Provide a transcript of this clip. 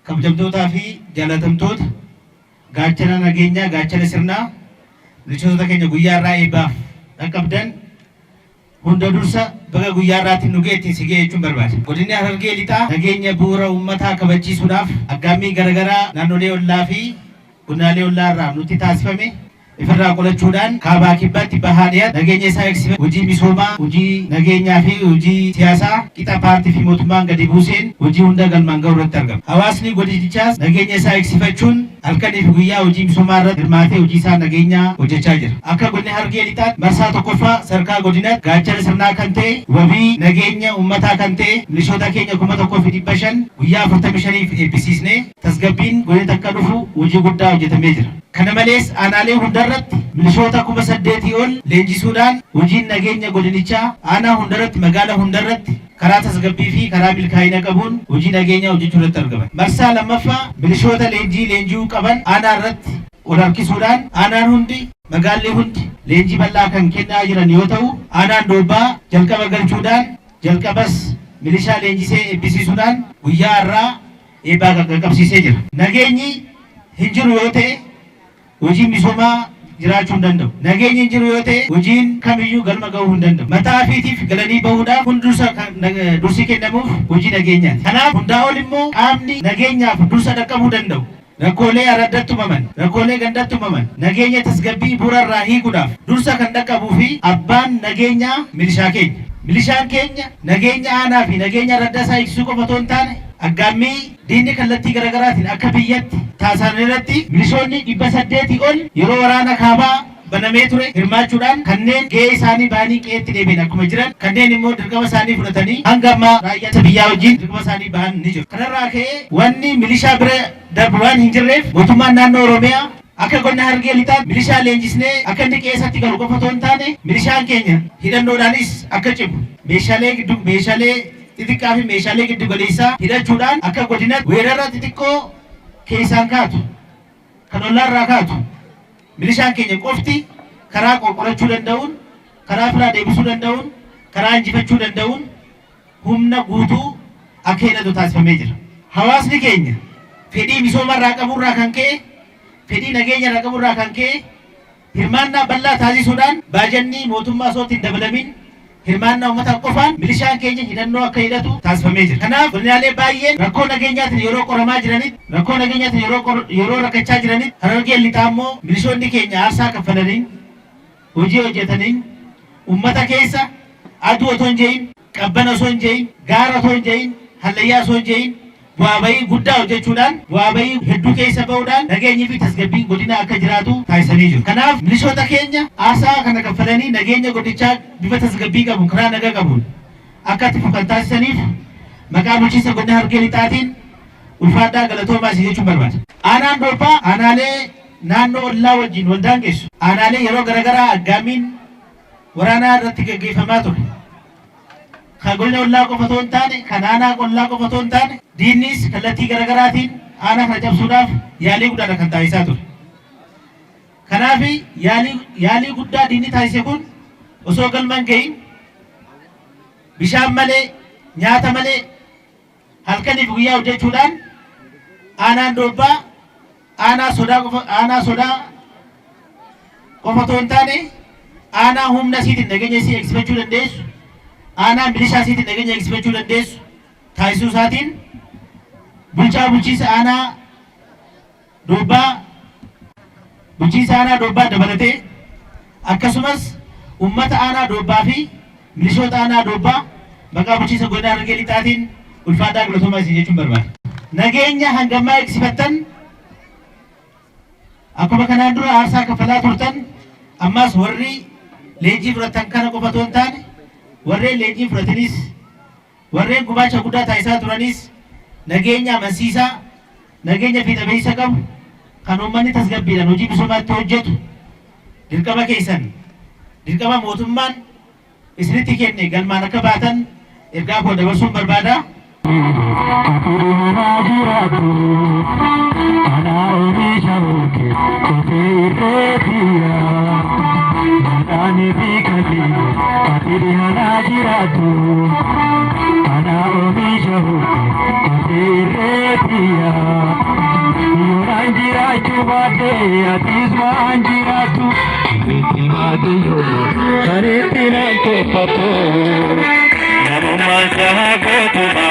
Kabajamtootaa fi jaalatamtoota gaachana nageenyaa, gaachana sirnaa, milishoota keenya guyyaa irraa eebbaaf dhaqqabdan hunda dursa baga guyyaa irraatiin nu ga'e ittiin si ga'e jechuun barbaada. Godinni Harargee Lixaa nageenya bu'uura uummataa kabachiisuudhaaf aggaammii garaagaraa naannolee ollaa fi godinaalee ollaa irraa nutti taasifame ifirraa qolachuudhaan kaabaa kibbaatti bahaa dhiyaatti nageenya isaa eegsifame hojii misoomaa, hojii nageenyaa fi hojii siyaasaa qixa paartii fi mootummaan gadi buuseen hojii hunda galmaan ga'uu irratti argama. Hawaasni godinichaas nageenya isaa eegsifachuun halkanii fi guyyaa hojii misoomaa irratti hirmaatee hojii isaa nageenyaa hojjechaa jira. Akka godina Harargee Lixaatti marsaa tokkoffaa sadarkaa godinaatti gaachana sirnaa kan ta'e wabii nageenya uummataa kan ta'e milishoota keenya 1500 guyyaa 45f eebbisiisnee tasgabbiin godinatti akka dhufu hojii guddaa hojjetamee jira. Kana malees aanaalee hundarratti milishoota 8,000 ol leenjisuudhaan hojiin nageenya godinichaa aanaa hundarratti magaala hundarratti karaa tasgabbii fi karaa milkaa'ina qabuun hojii nageenyaa hojjechuu irratti argaman. Marsaa lammaffaa milishoota leenjii leenji'uu qaban aanaa irratti ol harkisuudhaan aanaan hundi magaalli hundi leenjii bal'aa kan kennaa jiran yoo ta'u, aanaan Doobbaa jalqaba galchuudhaan jalqabas milishaa leenjisee eebbisiisuudhaan guyyaa har'aa eebbaa qaqqabsiisee jira. Nageenyi hin jiru yoo ta'e hojiin misoomaa jiraachuu hin danda'u. Nageenyi hin jiru yoo ta'e hojiin kamiyyuu galma ga'uu hin danda'u. Mataa ofiitiif galanii bahuudhaaf kun dursa dursi kennamuuf hojii nageenyaati. Kanaaf hundaa ol immoo qaamni nageenyaaf dursa dhaqqabuu danda'u. Rakkoolee araddatti uumaman, rakkoolee gandatti uumaman nageenya tasgabbii bu'uurarraa hiikuudhaaf dursa kan dhaqqabuu fi abbaan nageenyaa milishaa keenya. Milishaan keenya nageenya aanaa fi nageenya araddaa isaa eegsisuu qofa otoo hin taane aggaammii diinni kallattii garaagaraatiin akka biyyatti taasisan irratti milishoonni 800 ol yeroo waraana kaabaa banamee ture hirmaachuudhaan kanneen gahee isaanii bahanii qe'eetti deebi'an akkuma jiran kanneen immoo dirqama isaanii fudhatanii hanga ammaa raayyaa ittisa biyyaa wajjin dirqama isaanii bahan ni jiru. Kanarraa ka'ee wanni milishaa bira darbu waan hin jirreef mootummaan naannoo Oromiyaa akka godina Harargee Lixaatti milishaa leenjisnee akka inni qe'ee isaatti galu qofa otoo hin taane milishaan keenya hidhannoodhaanis akka cimu meeshaalee giddu meeshaalee xixiqqaa fi meeshaalee giddu galeessaa hidhachuudhaan akka godinatti weerara xixiqqoo keessaan kaatu kan ollaarraa kaatu milishaan keenya qofti karaa qorqorachuu danda'uun, karaa firaa deebisuu danda'uun, karaa injifachuu danda'uun humna guutuu akka hidhatu taasifamee jira. Hawaasni keenya fedhii misoomarraa qaburraa kan ka'e, fedhii nageenyarraa qaburraa kan ka'e hirmaannaa bal'aa taasisuudhaan baajanni mootummaa osoo itti hin dabalamin hirmaannaa uummataa qofaan milishaan keenya hidhannoo akka hidhatu taasifamee jira. Kanaaf godinaalee baay'een rakkoo nageenyaatiin yeroo qoramaa jiranitti, rakkoo nageenyaatiin yeroo yeroo rakkachaa jiranitti Harargeen Lixaa immoo milishoonni keenya aarsaa kaffalaniin hojii hojjetaniin uummata keessa aduu otoo hin je'in, qabbana osoo hin je'in, gaara otoo hin je'in, hallayyaa osoo hin je'in bu'aa bahii guddaa hojjechuudhaan bu'aa bahii hedduu keessa bahuudhaan nageenyi fi tasgabbiin godina akka jiraatu taasisanii jiru. Kanaaf milishoota keenya aarsaa kana kaffalanii nageenya godinichaa bifa tasgabbii qabuun karaa nagaa qabuun akka itti fufu kan taasisaniif maqaa bulchiinsa godina Harargee Lixaatiin ulfaadhaa galatoomaa isin jechuun barbaada. Aanaan Doobbaa aanaalee naannoo ollaa wajjin wal daangessu aanaalee yeroo garaagaraa aggaammiin waraanaa irratti gaggeeffamaa ture. Kan godina ollaa qofa otoo hin taane, kan aanaa ollaa qofa otoo hin taane, diinnis kallattii garaagaraatiin aanaa kana cabsuudhaaf yaalii guddaadha kan taasisaa ture. Kanaaf yaalii yaalii guddaa diinni taasise kun osoo galma hin gahin bishaan malee, nyaata malee halkanii fi guyyaa hojjechuudhaan aanaan Doobbaa aanaa sodaa qofa aanaa sodaa qofa otoo hin taane aanaa humna isiitiin nageenya isii eegsifachuu dandeessu, aanaa milishaa isiitiin nageenya eegsifachuu dandeessu taasisuu isaatiin bulchaa bulchiinsa aanaa Doobbaa bulchiinsa aanaa Doobbaa dabalatee Akkasumas uummata aanaa Doobbaa fi milishoota aanaa Doobbaa maqaa bulchiinsa godina Harargee Lixaatiin ulfaadhaa, galatoomaa isin jechuun barbaada. Nageenya hangammaa eegsifattan, akkuma kanaan dura aarsaa kaffalaa turtan, ammas warri leenjii fudhatan kana qofa otoo hin taane, warreen leenjii fudhatanis, warreen gumaacha guddaa taasisaa turanis, nageenya amansiisaa, nageenya fiixa qabu kan uummanni tasgabbiidhaan hojii misoomaatti hojjetu, dirqama keessan, dirqama mootummaan isinitti kenne galmaan akka baatan ergaa koo dabarsuun barbaada. Ati jiraatu ana oomisha ookee kofee irreetiya maqaanii fi kabii. Ati dhiyaanaa jiraatu ana oomisha ookee kofee irreetiya. Yoonaan jiraachuu baadhee atis waan jiraatu itti baatiyoo kan itti naan tolfatu. Namummaan isaa gootuma.